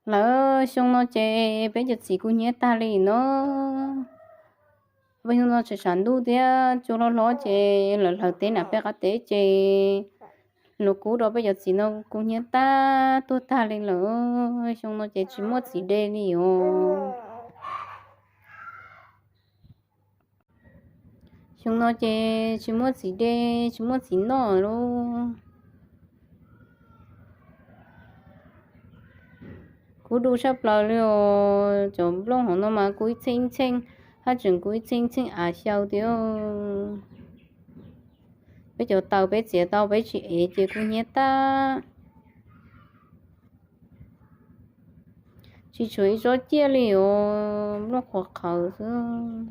Lawv xyoo no ces peb cov txiv kub hnyiab tag li no. Peb xyoo no tseem tshav ntuj thiab cua hlob hlob ces lawv hlawv teb na peb qab teb ces luag kub rau peb cov txiv no kub hnyiab tag tuag tag li lawm. Xyoo no ces tsis muaj txiv de li os. Xyoo no ces tsis muaj txiv de, tsis muaj txiv noj lawm. Kub du tshaj plaws li os. Cov nplooj hauv no mas kub ib txheej ib txheej, haj tseem kub ib txheej ib txheej av xyaw tiag. Peb cov taws peb txiav tau peb tsis ev ces kub hnyiab tag. Tsis tshuav ib tsob ciaj li os, nplooj qhuav qhawv xwb.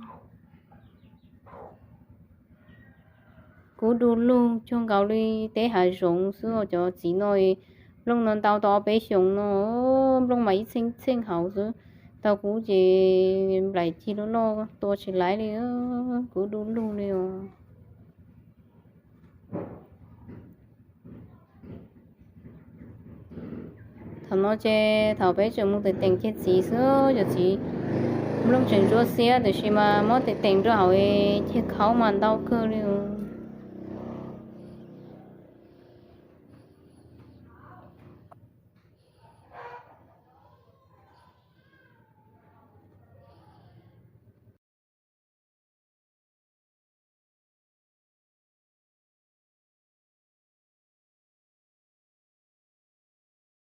Kub du lug cuag nkaus li teb hav zoov xwb. Cov txiv no nplooj no ntau tau ob peb xyoos no, nplooj mas ib txheej txheej hauv xwb. Tau kub ces nplaim cig loj loj tua tsis laib li, kub du lug li os. Thaum no ces thaum peb tseem mus teem teem ceg txiv xwb, cov txiv nplooj tseem ntsuab xiab tiam sis mas muab teem teem rau hauv ceg khaub mas ntau kawg li os.